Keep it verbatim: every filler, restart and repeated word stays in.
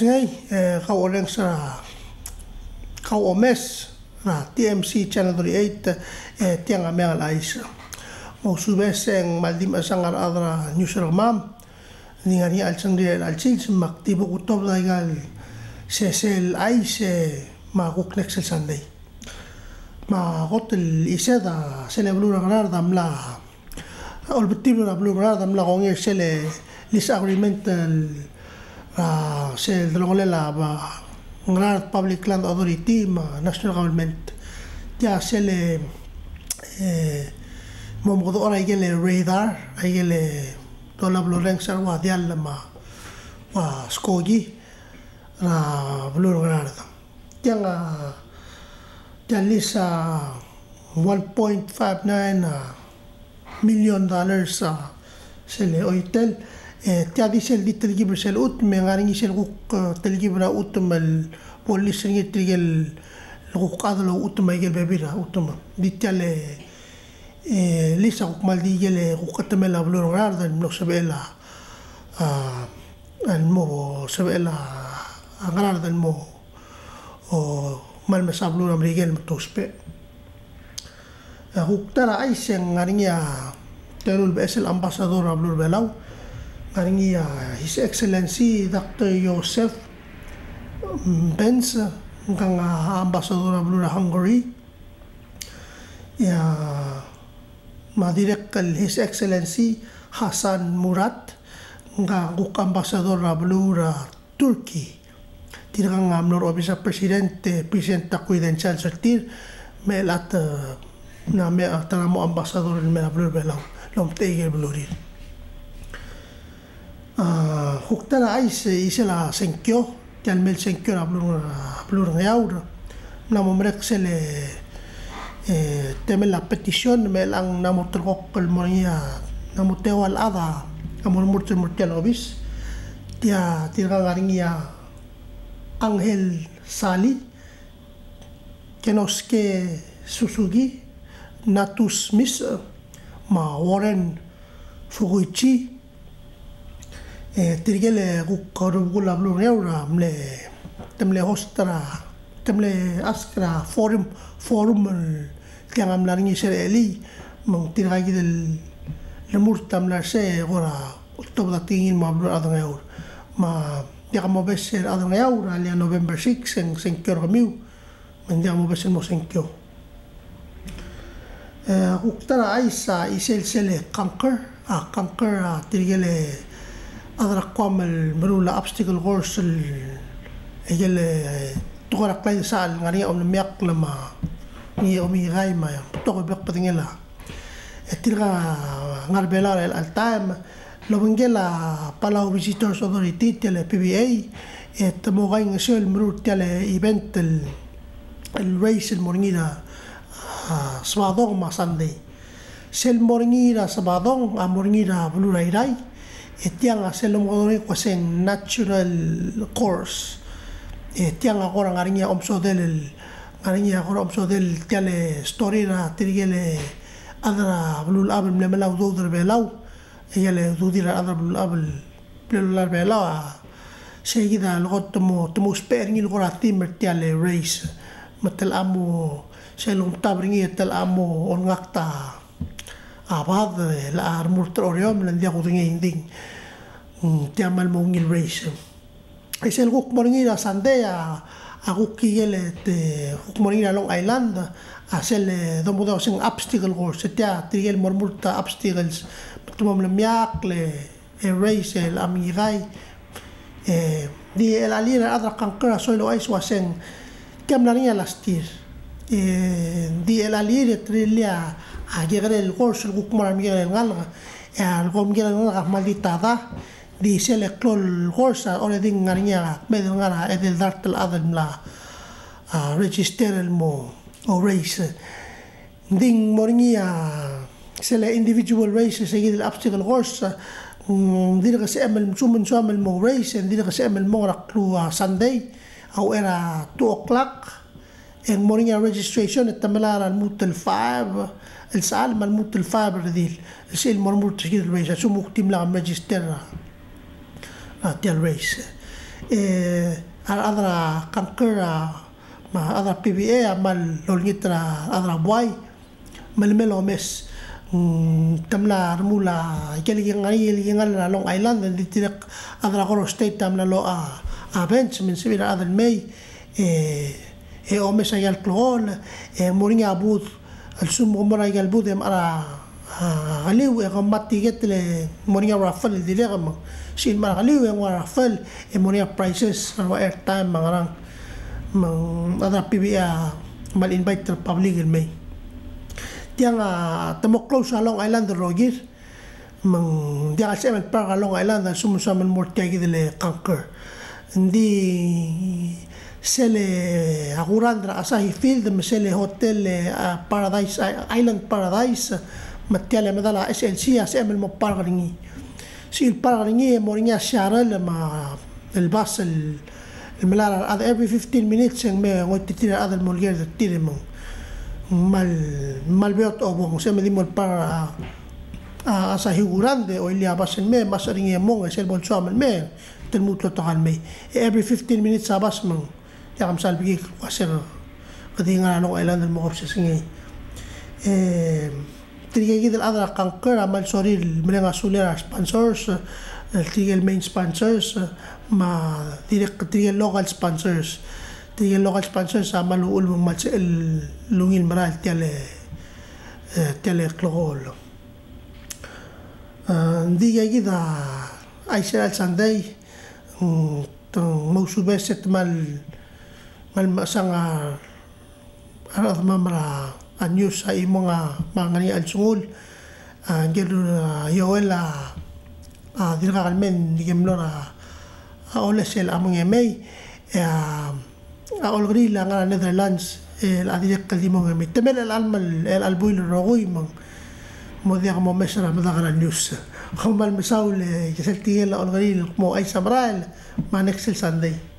Ngii, e, kau orrenges er a, kau omes er a T M C Channel thirty-eight, e, tiang a Meang el Chais. Mo ousubes e ng kmal di mechesang a rechad er a news er kemam. Ng di ngar er ngii a chelsengir el chelsils me ak di bo kutobed a ikal sesei el chais, e, me a kuk next el Sunday. Me a kot el chised a sel beluu er a Ngaraard a mla Olbiil er a beluu er a Ngaraard a mla kongei er sel lease agreement er a, sel delongelel a Ngaraard Public Land Authority me a national government. Tia sel, e, mo omekedechor a ikel radar, a ikel dolab el orrenges er a ua diall me a ua skoki er a beluu er a Ngaraard. Tiang a, tia el lease a one point five nine a million dollars a sel oitel, e, tia di sel di telkib er sel chutem, me ng ngar er ngii sel kuk, e, telkib er a chutem el bo lease er ngii tirke el kuk chad el ouchutem a ikel bebil er a chutem. Di tia el, e, lease a kuk kmal di ikel kuk chetemel a beluu er a Ngaraard el mlo sebechel a, a, el mo sebechel a Ngaraard el mo o kmal mesa beluu er a Merikel me te ousbech. A kuk ta er a chais e ng ngar er ngii a teru el beches el ambassador er a beluu er a Belau, ng ngar er ngii a His Excellency Doctor Joseph Benz, ngkang a ambassador er a beluu er a Hungary. Ia, me a dirrek el His Excellency Hasan Murat, ngkang kuk ambassador er a beluu er a Turkey. Tirkang a mlo er a obis er a president, e, present a credentials er tir, me chelechang, e, ng mei a ta er a mo ambassador el mei er a beluu er a Belau el omtechei a ikel belurir. A, kuk ta er a chais, e, chisel a sengkio, tia el mei el sengkio er a beluu, a, beluu er a Ngeaur. Ng mla mo merek sel, e, temel a petition, me chelechang ng mla mo ulterekokl el mo er ngii a, ng mla mo teua el chad a mo remurt el mo er tia el obis. Tia, tirkang a ngar er ngii a Angel Sali, Kenosuke Suzuki, Natus Mis, me a Warren Fukuichi, e, tirke el kuk rubekul a beluu er a Ngeaur a mle, te mle host er a, te mle ask er a forum, forum el tiang a mla er ngii sel chelii, me ng tirka kid el remurt a mla er sei e kora oltobed a tekingel mo er a beluu er a rechad er a Ngeaur. Me a diak mobes er a rechad er a Ngeaur, a lea November six, e ng sengkio er kemiu, me ng diak mobes el mo sengkio. E, kuk ta er a chais a chisel sel conquer, a conquer a tirke el chad er a Guam el meruul a obstacle course el, ikel, e, tekoi er a klaid el sal ngar er ngii a omelemiakl me a ngii a omengikai me a betok el bek el bedengel a. E tirka a ngar er a Belau er chelecha el taem, el obengkel a Palau Visitors Authority, tia el P V A, e te mo kaingeseu el meruul tia el event el, el race el mo er ngii er a, a, Sabadong me a Sunday. Sel mo er ngii er a Sabadong a mo er ngii er a beluu er a Irrai, e tiang a sel lomekedong er ngii el kmo se ng natural course. E tiang a kora ngar er ngii a omesodel el, ngar er ngii a kora omesodel tia el story er a tirke el chad er a beluulechab el mle melai a udoud er a Belau. Ikel ududir a rechad er a beluulechab el mle lolai er a Belau a, sei kid a lekot te mo, te mo ousbech er ngii el kora theme er tia el race. Me te locha mo, sel lomtab er ngii e te locha mo olengakt a bad, e locha remurt er a Oreor me ng diak kudengei, ng di, mm, tia kmal mo ungil race. E sel kuk mo er ngii er a Sunday a, a kuk ikel, e, te, kuk mo er ngii er a Long Island, a sel, e, domekedong el kmo se ng obstacle course, e tia tirke el mo remurt a obstacles, me te mo melemiakl, e, e race, e locha mengikai, e, di chelecha el year a rechad er a conquer a soil ouchais el uaseng, tia mla er ngii a last year. E, di chelecha el year e te rirellii a, a kekerei el course el kuk mo er a remekekerei el ngalek, e a leko mekekerei el ngalek a kmal di ta da, di sel klou el course a already ng ngar er ngii a kmeed el ngar er a edei el dart el chad el mla, a, register el mo, o race. Ng di ng mo er ngii a sel individual race, se kid el obstacle course, mm, ng dirk sebechem el, soam, soam el mo race, e ng dirk sebechem el mong er a klou a Sunday, a uchei er a two o'clock, e ng mo er ngii a registration e te melai er a lmuut el five el sechal me a lmuut el five el redil. El sel mo remurt er se kid el race, a lsekum kuk dimlak mregister er a, a, tia el race. E a rechad er a Concord, a, me a rechad er a PVA a kmal olengit er a rechad er a buai me le mei el omes. Mm, te mla remuul a ikel kingall, ikel kingall er a Long Island, e ng di dirrek a rechad er a Koror State a mla locha a bench me ng sebechir a rechad el mei, e, e omes a ikel klekool, e mo er ngii a booth, a lsekum ke mo er a ikel booth e mechar a, a, keliu, e ke mo tiket, le mo er ngii a raffle el dirrek, me ng sebechir el mechar a keliu e nguu a raffle, e mo er ngii a prizes, a ua airtime me a ngerang. Me ng, a rechad er a PVA a kmal invite er a public el mei. Tiang a, te mo close a Long Island el rokir, me ng diak el sebechem el park a Long Island a lsekum ng soam el mo er tia kid el Concord. Ng di sel a kurangd er a Asahi Field me sel hotel, e, a Paradise, I-, Island Paradise, me tia el medal a SLC a sebechem el mo park er ngii. Sebechir el park er ngii e mo er ngii a shuttle me a el bus el, el melai er a rechad every fifteen minutes e ng mei e ngoititerir a rechad el mo olekerd er tir me ng kmal, kmal beot a obong, se me di mo el park a, a, Asahi Kurangd e oilii a bus el mei, me a sel ngii e mong, e sel bo el soam el mei, te lmuut el otok el mei. E every fifteen minutes a bus me ng, diak msal bekik el kmo se kede ngar er a Long Island el mo kebesengei. E, Tirke kid el chad er a Concord a kmal sorir el mereng a sulir a sponsors, e, tirke el main sponsors, e, me a dirrek tirke el local sponsors. Tirke el local sponsors a kmal uchul me ng kmal sebechel el ungil merael tia el, e, tia el klekool. E, ng di tia kid a chais er a Sunday, mm, te mousubes e te kmal, kmal mechesang a a rechedemam er a news a chimong a, me a ngar er ngii a chelsengul, a, ngike el, a, Joel a, a, dirkak el mei, ng di ke mlo er a, a, oles el chemong e mei, e a, a, Olkeriil a ngar er a Netherlands, e a dirrek el di mong e mei. Te mei er chelecha el, chelecha el buil el rokui me ng mo diak momes er a medak er a news. Kom kmal mesaul e, ke sel tirke el Olkeriil el kmo chais a merael, me a next el Sunday.